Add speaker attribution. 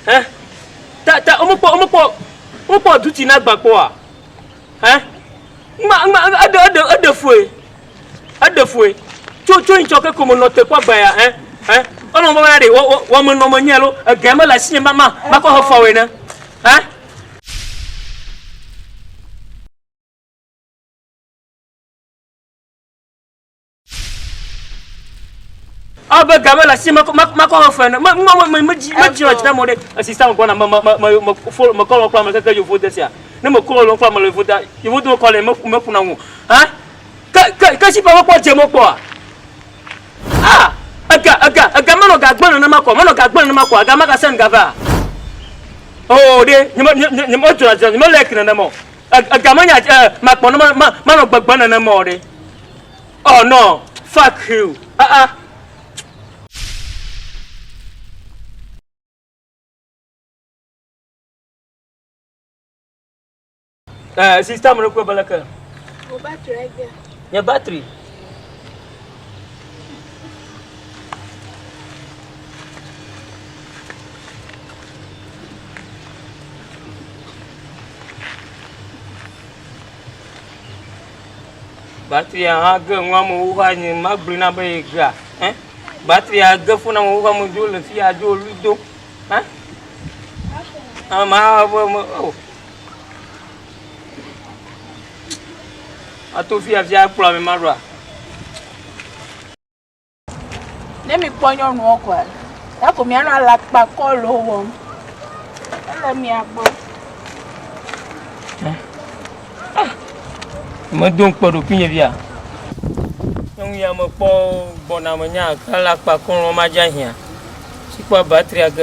Speaker 1: Ɛ? Ta ta womekpɔ womekpɔ womekpɔ duti na agba kpɔa? Ɛ? Ŋma ŋma eɖe eɖe eɖe fue. Eɖe fue. Tso tso ŋtsɔ ke ko menɔ te kpɔ agba ya ɛ? Ɛ? Enɔ be ɖe wɔ wɔ wɔmenɔ menye alo ege mele asinye ma ma makɔ he fɔwoe ne. Ɛ? Abe game le asi makɔ makɔ xɔ fe ne me me me me dzi me dzi dzi na mo ɖe esi sa gbɔna me me me me fo me kɔ lɔ kple ame keke yevu de sia ne me kɔ lɔ kple ame le yevu da yevu do kɔ le me me ƒuna ŋu ha ke ke ke si pa me kpɔ dze me kpɔa ah ega ega ega menɔ ga gbe nenema kɔ menɔ ga gbe nenema kɔ ega mega sɛn gava oh ɖe nye me nye nye me dzra dzra nye me like nenema o ega menya makpɔ ne ma manɔ gbegbe nenema o ɖe Oh no, fuck you. Ah ah. Eh, sister mo ko balaka.
Speaker 2: Wo battery egbe.
Speaker 1: Nye battery. Batria hã ge nua me woxa nye magblɔe na be ye gea. Ɛ batria ge fo na me woxa me dzo le fiya dzo lu do. Ɛ ama be me o. Ato fiya fiya kplɔ ame ma ɖoa.
Speaker 2: Ne mikpɔ nyɔnuwo koa, ya ko mianɔ alakpa kɔlo wɔm. Ele mia gbɔ.
Speaker 1: Ah, medo ŋukpe ɖokuinye via. Nyɔnu ya mekpɔ gbɔna menya alakpa kɔlɔ madze ahiã. Tsikpɔ batria ge.